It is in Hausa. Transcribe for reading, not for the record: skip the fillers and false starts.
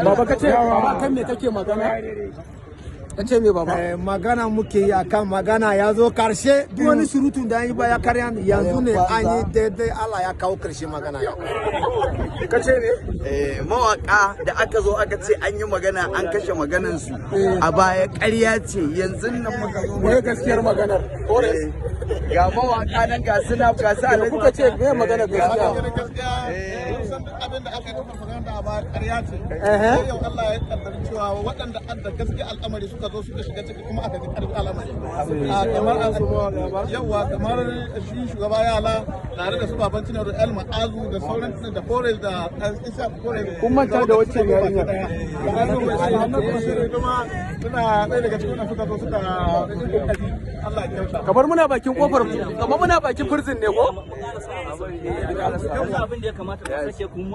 Baba, ka ce baba, kan me kake magana? Ka ce me, baba? Magana muke yi akan magana ya zo karshe. Duk wani surutun da an yi ba ya karya ne. Yanzu ne an yi daidai, Allah ya kawo karshe magana ya. Ka ce ne? Mawaka da aka zo aka ce an yi magana, an kashe maganan su a baya, ƙarya ce. Yanzu nan muka zo. Wai gaskiyar maganar? Ga mawaka nan, ga suna, ga su. Da kuka ce me magana gaskiya? Gaskiya, san duk abin da aka yi propaganda a baya ƙarya ce. Sai yau Allah ya kaddara cewa waɗanda an da gaskiya al'amari suka zo suka shiga ciki, kuma aka ji ƙarfi al'amari. Kamar yawa, kamar shi shugaba Yala tare da su baban Cinar El Ma'azu da sauran da Forest da Isa Forest. Kun manta da waccan yarinyar. Kuma suna ɗaya daga cikin suka zo suka yi. Allah ya kyauta. Kamar muna bakin kofar, kamar muna bakin prison ne ko? Abin da ya kamata ku sake kuma.